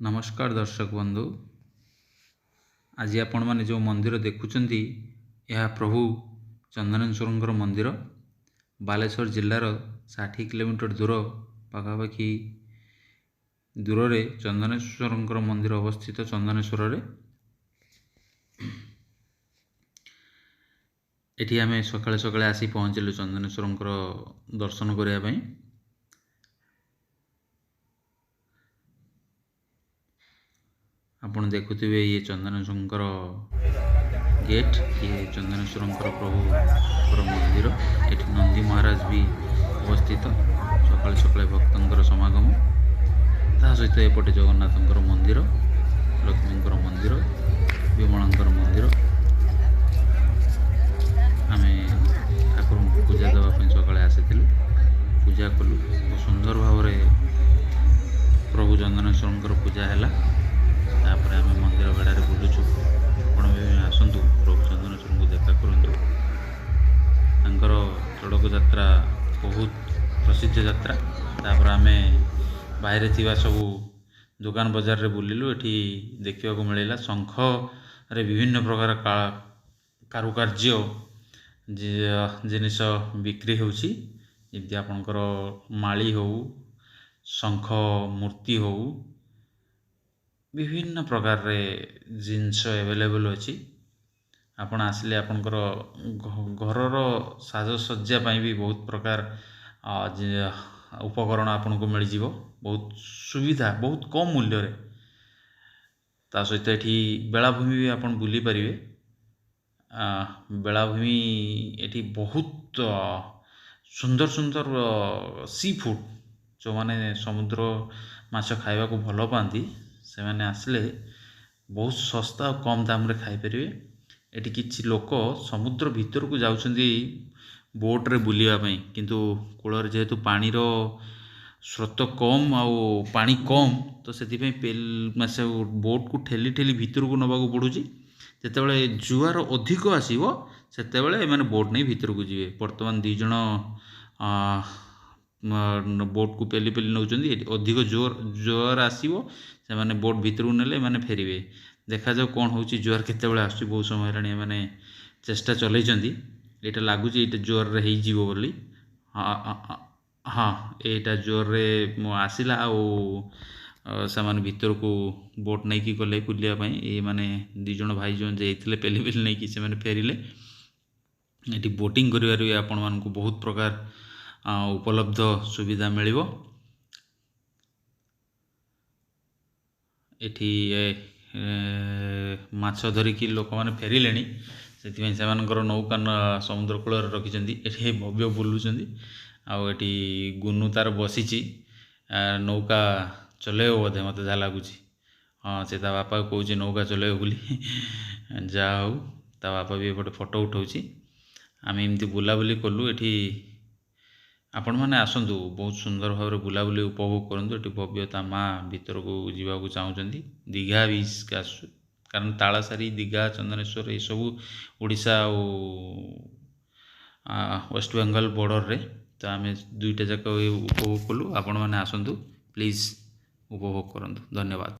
ନମସ୍କାର ଦର୍ଶକ ବନ୍ଧୁ, ଆଜି ଆପଣମାନେ ଯେଉଁ ମନ୍ଦିର ଦେଖୁଛନ୍ତି ଏହା ପ୍ରଭୁ ଚନ୍ଦନେଶ୍ୱରଙ୍କର ମନ୍ଦିର। ବାଲେଶ୍ୱର ଜିଲ୍ଲାର 60 କିଲୋମିଟର ଦୂର ପାଖାପାଖି ଦୂରରେ ଚନ୍ଦନେଶ୍ୱରଙ୍କର ମନ୍ଦିର ଅବସ୍ଥିତ। ଚନ୍ଦନେଶ୍ୱରରେ ଏଠି ଆମେ ସକାଳେ ସକାଳେ ଆସି ପହଞ୍ଚିଲୁ ଚନ୍ଦନେଶ୍ୱରଙ୍କର ଦର୍ଶନ କରିବା ପାଇଁ। ଆପଣ ଦେଖୁଥିବେ ଇଏ ଚନ୍ଦନେଶ୍ୱରଙ୍କର ଗେଟ୍, ଇଏ ଚନ୍ଦନେଶ୍ୱରଙ୍କର ପ୍ରଭୁଙ୍କର ମନ୍ଦିର। ଏଠି ନନ୍ଦୀ ମହାରାଜ ବି ଅବସ୍ଥିତ। ସକାଳେ ସକାଳେ ଭକ୍ତଙ୍କର ସମାଗମ। ତା ସହିତ ଏପଟେ ଜଗନ୍ନାଥଙ୍କର ମନ୍ଦିର, ଲକ୍ଷ୍ମୀଙ୍କର ମନ୍ଦିର, ବିମଳାଙ୍କର ମନ୍ଦିର। ଆମେ ଠାକୁରଙ୍କୁ ପୂଜା ଦେବା ପାଇଁ ସକାଳେ ଆସିଥିଲୁ, ପୂଜା କଲୁ। ବହୁତ ସୁନ୍ଦର ଭାବରେ ପ୍ରଭୁ ଚନ୍ଦନେଶ୍ୱରଙ୍କର ପୂଜା ହେଲା। ତାପରେ ଆମେ ମନ୍ଦିର ବେଢ଼ାରେ ବୁଲୁଛୁ। ଆପଣ ବି ଆସନ୍ତୁ, ପ୍ରଭୁ ଚନ୍ଦନେଶ୍ୱରଙ୍କୁ ଦେଖା କରନ୍ତୁ। ତାଙ୍କର ଚଡ଼କ ଯାତ୍ରା ବହୁତ ପ୍ରସିଦ୍ଧ ଯାତ୍ରା। ତାପରେ ଆମେ ବାହାରେ ଥିବା ସବୁ ଦୋକାନ ବଜାରରେ ବୁଲିଲୁ। ଏଠି ଦେଖିବାକୁ ମିଳିଲା ଶଙ୍ଖରେ ବିଭିନ୍ନ ପ୍ରକାର କାରୁକାର୍ଯ୍ୟ ଜିନିଷ ବିକ୍ରି ହେଉଛି। ଯେମିତି ଆପଣଙ୍କର ମାଳି ହେଉ, ଶଙ୍ଖ ମୂର୍ତ୍ତି ହେଉ, ବିଭିନ୍ନ ପ୍ରକାରରେ ଜିନିଷ ଆଭେଲେବଲ୍ ଅଛି। ଆପଣ ଆସିଲେ ଆପଣଙ୍କର ଘରର ସାଜସଜ୍ଜା ପାଇଁ ବି ବହୁତ ପ୍ରକାର ଉପକରଣ ଆପଣଙ୍କୁ ମିଳିଯିବ, ବହୁତ ସୁବିଧା, ବହୁତ କମ୍ ମୂଲ୍ୟରେ। ତା ସହିତ ଏଠି ବେଳାଭୂମି ବି ଆପଣ ବୁଲିପାରିବେ। ବେଳାଭୂମି ଏଠି ବହୁତ ସୁନ୍ଦର ସୁନ୍ଦର ସି ଫୁଡ଼୍, ଯେଉଁମାନେ ସମୁଦ୍ର ମାଛ ଖାଇବାକୁ ଭଲ ପାଆନ୍ତି ସେମାନେ ଆସିଲେ ବହୁତ ଶସ୍ତା ଆଉ କମ୍ ଦାମରେ ଖାଇପାରିବେ। ଏଠି କିଛି ଲୋକ ସମୁଦ୍ର ଭିତରକୁ ଯାଉଛନ୍ତି ବୋଟ୍ରେ ବୁଲିବା ପାଇଁ, କିନ୍ତୁ କୂଳରେ ଯେହେତୁ ପାଣିର ସ୍ରୋତ କମ୍ ଆଉ ପାଣି କମ୍, ତ ସେଥିପାଇଁ ସେ ବୋଟ୍କୁ ଠେଲି ଠେଲି ଭିତରକୁ ନେବାକୁ ପଡ଼ୁଛି। ଯେତେବେଳେ ଜୁଆର ଅଧିକ ଆସିବ ସେତେବେଳେ ଏମାନେ ବୋଟ୍ ନେଇ ଭିତରକୁ ଯିବେ। ବର୍ତ୍ତମାନ 2 ଜଣ ବୋଟ୍କୁ ପେଲି ପେଲି ନେଉଛନ୍ତି। ଏଠି ଅଧିକ ଜୋର ଆସିବ, ସେମାନେ ବୋଟ୍ ଭିତରକୁ ନେଲେ ଏମାନେ ଫେରିବେ। ଦେଖାଯାଉ କ'ଣ ହେଉଛି, ଜୁଆର କେତେବେଳେ ଆସୁଛି। ବହୁତ ସମୟ ହେଲାଣି ଏମାନେ ଚେଷ୍ଟା ଚଲେଇଛନ୍ତି। ଏଇଟା ଲାଗୁଛି ଏଇଟା ଜୋରରେ ହେଇଯିବ ବୋଲି। ହଁ, ଏଇଟା ଜୋରରେ ଆସିଲା ଆଉ ସେମାନେ ଭିତରକୁ ବୋଟ୍ ନେଇକି ଗଲେ ବୁଲିବା ପାଇଁ। ଏମାନେ 2 ଜଣ ଭାଇ ଯେଉଁ ଯାଇଥିଲେ ପେଲି ପେଲି ନେଇକି ସେମାନେ ଫେରିଲେ। ଏଠି ବୋଟିଂ କରିବାରେ ବି ଆପଣମାନଙ୍କୁ ବହୁତ ପ୍ରକାର ଉପଲବ୍ଧ ସୁବିଧା ମିଳିବ। ଏଠି ମାଛ ଧରିକି ଲୋକମାନେ ଫେରିଲେଣି, ସେଥିପାଇଁ ସେମାନଙ୍କର ନୌକା ସମୁଦ୍ର କୂଳରେ ରଖିଛନ୍ତି। ଏଠି ଭବ୍ୟ ବୁଲୁଛନ୍ତି। ଆଉ ଏଠି ଗୁନୁ ତାର ବସିଛି, ନୌକା ଚଲେଇବ ବୋଧେ, ମୋତେ ଯାହା ଲାଗୁଛି। ହଁ, ସେ ତା ବାପାକୁ କହୁଛି ନୌକା ଚଲେଇବ ବୋଲି। ଯାହା ହଉ, ତା ବାପା ବି ଏପଟେ ଫଟୋ ଉଠାଉଛି। ଆମେ ଏମିତି ବୁଲାବୁଲି କଲୁ ଏଠି। ଆପଣମାନେ ଆସନ୍ତୁ, ବହୁତ ସୁନ୍ଦର ଭାବରେ ବୁଲାବୁଲି ଉପଭୋଗ କରନ୍ତୁ। ଏଠି ଭବ୍ୟ ତା ମା ଭିତରକୁ ଯିବାକୁ ଚାହୁଁଛନ୍ତି। ଦୀଘା ବିଚ୍ ଆସୁ, କାରଣ ତାଳସାରୀ, ଦୀଘା, ଚନ୍ଦନେଶ୍ୱର ଏସବୁ ଓଡ଼ିଶା ଆଉ ୱେଷ୍ଟବେଙ୍ଗଲ ବର୍ଡ଼ରରେ। ତ ଆମେ ଦୁଇଟା ଯାକ ଉପଭୋଗ କଲୁ। ଆପଣମାନେ ଆସନ୍ତୁ, ପ୍ଲିଜ୍ ଉପଭୋଗ କରନ୍ତୁ। ଧନ୍ୟବାଦ।